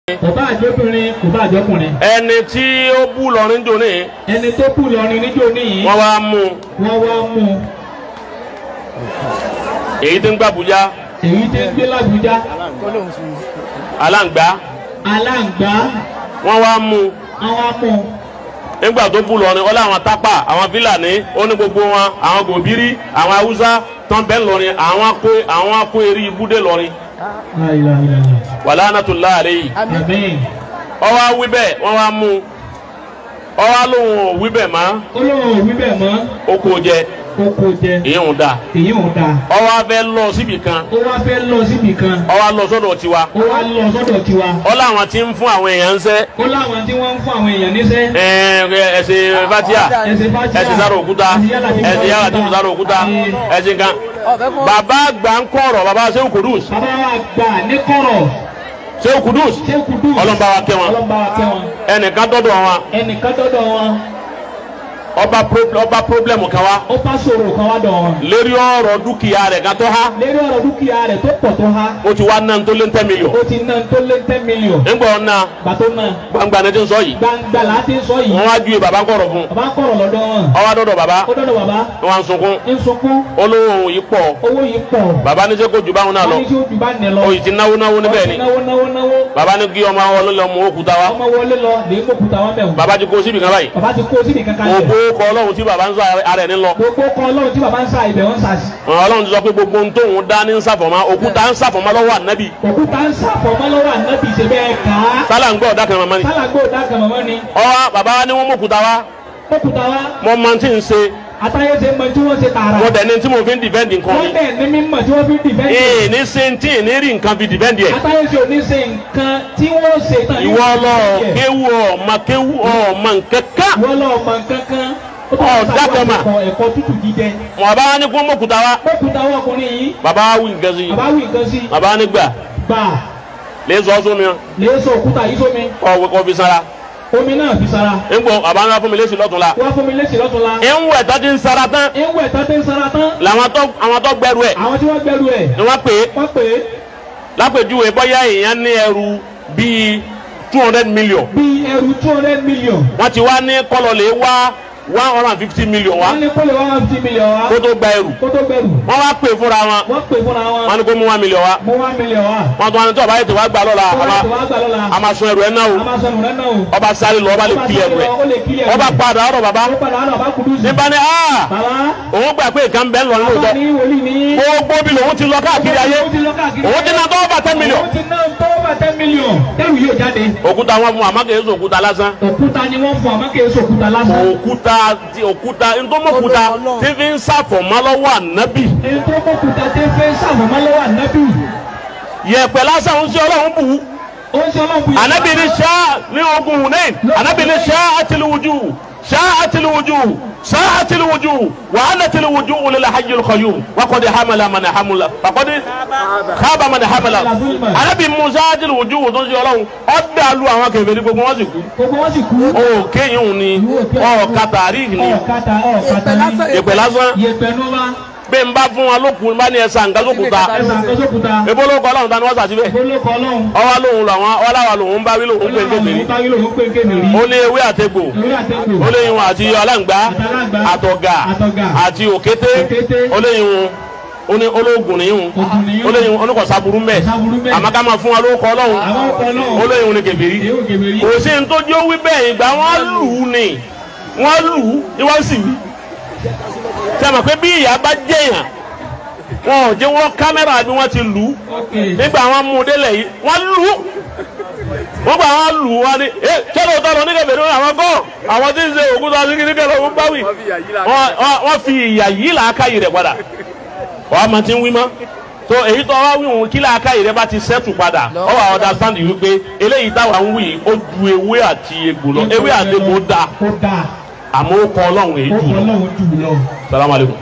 Kò bá àjọkùnrin, kò bá àjọkùnrin. Ẹni tí ó bú lọrin jò ní. Ẹni tó bú lọrin níjó ní. Wọ́n wá mú. Wọ́n wá mú. Èyí tí ń gbé Àbújá. Èyí tí ń gbé l'Àbújá. Aláǹgbá. Aláǹgbá. Wọ́n wá mú. Wọ́n wá mú. Nígbà tó bú lọrin, ọlá àwọn tápà, àwọn Fílàní, ó ní gbogbo wọn, àwọn Gòbírí, àwọn Haúsá tán bẹ́ẹ̀ lọrin, àwọn kó eré ibúdé lọrin. Wàlánàtúlá àléyìí. Àmín. Ọwọ́ wí bẹ́ẹ̀, wọ́n wá mú. Ọwọ́ lóhùn ò wí bẹ́ẹ̀ mọ́. Ó lóhùn ò wí bẹ́ẹ̀ mọ́. Ó kó jẹ. Ó kó jẹ. Èyí ń da. Èyí ń da. Ọwọ́ afẹ́ lọ síbì kan. Ó wá fẹ́ lọ síbì kan. Ọwọ́ lọ sọ́dọ̀ tiwa. Ó wá lọ sọ́dọ̀ tiwa. Ó láwọn tí ń fún àwọn èèyàn ń sẹ́. Ó láwọn tí wọ́n ń fún àwọn èèyàn níṣẹ́. Ẹ̀sìn fatia. Ẹ̀sìn fatia. Ẹ̀sìn sáré òkúta. Ẹ̀sìn yàrá tí mo sáré òkúta. Ẹ̀sìn kan. Bàbá àgbà ń kọ̀rọ̀, bàbá Sehu Kudus. Bàbá àgbà ní kọ̀rọ̀. Sehu Kudus. Sehu Kudus. Ọlọ́run bá wa kẹ́ wọn. Ọlọ́run bá wa kẹ́ wọn. Ẹnìkan dọ́dọ̀ wọn. Ẹnìkan dọ́dọ̀ wọn. Ọba pírọ́blẹ̀mù kan wá. Ó bá sọ̀rọ̀ kan wá dọ̀ wọn. Lérí ọ̀rọ̀ dúkìá rẹ̀ kan tó há. Lérí ọ̀rọ̀ dúkìá rẹ̀ tó pọ̀ tó há. Ó ti wá ná tó lé 10 million. Ó ti ná tó lé 10 million. Ńgbà ọ̀nà. Gbàtó náà. Gbangba ni ti ń sọ yìí. Gbangba la ti ń sọ yìí. Wọ́n wá ju bàbá kọ̀rọ̀ fún. Bàbá kọ̀rọ̀ lọ́dọ̀ wọn. Ó wá dọ́dọ̀ bàbá. Ó dọ́dọ̀ bàbá. Wọ́n wá ń sunkún. Ń sunkún. Olówó yìí pọ̀. Owó yìí pọ̀. Bàbá ní sẹ́ kó ju báwọn náà lọ. Wọ́n ní sẹ́ ju bá nẹ lọ. Oyè ti náwó náwó níbẹ̀ ni. Náwó náwó náwó. Bàbá ní kí ọmọ wọlé lọ mú òkúta wá. Ọmọ wọlé lọ lè mú òkúta wá mẹ́wọ̀n. Bàbá ti kó síbi kan báyìí. Bàbá ti kó síbi kan kalẹ̀. Gbogbo kọ Ọlọ́run tí bàbá ń sọ ara ẹ̀ ní lọ. Gbogbo kọ Ọlọ́run tí bàbá ń sa ibẹ̀ wọ́n ń sa sí. Ọlọ́run ti sọ pé gbogbo ohun tóun dá ní ń sàfọ̀mọ́, òkúta ń sàfọ̀mọ́ lọ́wọ́ ànábì. Òkúta ń sàfọ̀mọ́ lọ́wọ́ ànábì ṣe bẹ́ẹ̀ ká. Sálà ń gbọ́ ọ̀dà kan màmá ni. Sálà ń gbọ́ ọ̀dà kan màmá ni. Ọwọ́ bàbá wa ní wọ́n mú òkúta wá. Òkúta wá. Mo mọ tí ń ṣe. Àtàyè ṣe mọ tí wọ́n ṣe tààrà. Mo dẹ̀ ní tí mo fi ń dìfẹ́ǹdì nǹkan mi. Wọ́n dẹ̀ ní mímọ̀ tí wọ́n fi ń dìfẹ́ǹdì. Ee ní ṣe tí ní rí nǹkan fi dìfẹ́ǹdì ẹ̀. Àtàyè ṣe ò ní ṣe nǹkan tí wọ́n ṣe tán. Ìwọ lọ kéwú ọ̀ma kéwú ọ̀ma nǹkankan. Ìwọ lọ ọ̀ma nǹkankan. Ọ̀dà kan mà. Ẹ̀kọ́ tútù jíjẹ. Mọ̀ bá ní kó mọ̀kúta wá. Mọ̀kúta wá ọkùnrin yìí. Bàbá wí nǹkan sí. Bàbá wí nǹkan sí. Bàbá ní gbà. Gbà. Lè sọ sómi. Lè sọ òkúta yìí sómi. Ọ̀wẹ́ kò fi sanra. Omi náà fi sara. Ńgbọ́ bàbá ńlá fún mi lésì lọ́tún la. Wá fún mi lésì lọ́tún la. Ńwẹ̀ tó ti ń sara tán. Ńwẹ̀ tó ti ń sara tán. Làwọn tó àwọn tó gbẹrù ẹ̀. Àwọn tí wọ́n gbẹrù ẹ̀. Ni wọ́n pè é. Wọ́n pè é. Lápèjúwe bóyá èèyàn ní ẹrù bíi 200 million. Bíi ẹrù 200 million. Wọ́n ti wá ní kọ́lọ̀ lè wá 150 million wa. Wọ́n ní kó lè 150 million wa. Kó tó gba ẹrù. Kó tó gbẹrù. Wọ́n wá pè fúnra wọn. Wọ́n pè fúnra wọn. Wọ́n ní kó mú 1 million wa. Mú 1 million wa. Wọ́n tún wá ní tó ọba yìí tó wá gbà lọ́la. Ọba a máa sun ẹrù ẹ náà o. A máa sun ẹrù ẹ náà o. Ọba sáré lọ, ọba lè kí ẹrù ẹ. Ọba padà ọ̀rọ̀ bàbá. Ó padà ọ̀rọ̀ bàbá Kudusi. Nípa ni aa. Bàbá. Òun gbà pé nǹkan bẹ́ẹ̀ lọ lóòótọ́. Bàbá ní wòlíì ní. Gbogbo bí lòun ti lọ káàkiri ayé. Òun ti lọ káàkiri. Òun ti ná tó over 10 million. Òun ti ná tó over 10 million. Tẹ́rù yóò jáde. Òkúta wọn fún àmọ́ kìí ṣe òkúta lásán. Òkúta ni wọ́n fún àmọ́ kìí ṣe òkúta lásán. Òkúta òkúta ntọ́mọ̀kúta tí fi ń sàfọ̀mọ́ lọ́wọ́ ànábì. Ntọ́mọ̀kúta tí fi ń sàfọ̀mọ́ lọ́wọ́ ànábì. Yẹ̀pẹ̀ lásán ń ṣe Ọlọ́run bù ú. Ó ń ṣe Ọlọ́run bù yìí. Ànábì ní ṣá ní ogun Hunain. Ànábì ní ṣá àtìlúwùjú ṣá àtìlúwùjú ṣá àtìlúwùjú wà á nà tìlúwùjú lil hayyil qayyum wa qad hamala man hamala wa qad khaba man hamala. Ànábì Musa àtìlúwùjú tó ń ṣe Ọlọ́run ó dàlú àwọn kèfèrí gbogbo wọn sì kú. Gbogbo wọn sì kú. Ó kéyìn ni ọ̀ọ́ka tàríkì ni yẹ̀pẹ̀ lásán. Yẹ̀pẹ̀ ló wá. Bí n bá fún wa lókun bá ní ẹ̀sà nǹkan sókúta. Ebolóko Ọlọ́run ta ni wọ́n sàṣìbẹ̀. Ọwọ́ lòun làwọn ọláwa lòun bá wí lòun pé ń kékeré. Ó ní ewé àtegbò. Ó lé irun àti aláǹgbá àtọ̀gà àti òkété. Ó lé irun ó ní ológun ní irun. Ó lé irun oníkọ̀sáburú mbẹ̀. Àmọ́ ká máa fún wa lórúkọ Ọlọ́run. Ó lé irun ní kèfèrí. Kò sí ní tó jẹ́ wí bẹ́ẹ̀ ìgbà wọ́n lù ú ni wọ́n lù ú ni wọ́n sì wí. Sẹ́mi pé bí ìyá bá jẹ̀yàn wọn ò jẹ́ wọ́n kámẹ́rà bí wọ́n ti lù ú nígbà wọn mú un délẹ̀ yìí wọ́n lù ú wọ́n gbà wọ́n lù ú wọn ni ẹ kẹ́lẹ́ òtọ́ lọ nígbà bẹ̀rẹ̀ àwọn gọ́ àwọn tí ń ṣe òkúta sí kí nígbà lọ́wọ́ báwì wọ́n fi ìyà yìí làákàyè rẹ̀ padà wọ́n á máa ti ń wí mọ́ tó èyí tó wá wí òun kí làákàyè rẹ̀ bá ti sẹ́tù padà ọ wà understand wípé eléyìí táwa ń wí ó ju ewé àti egbò lọ ewé àti egbò dáa àmọ́ ó kọ Ọlọ́run èyí jù lọ. Salamu alaikum.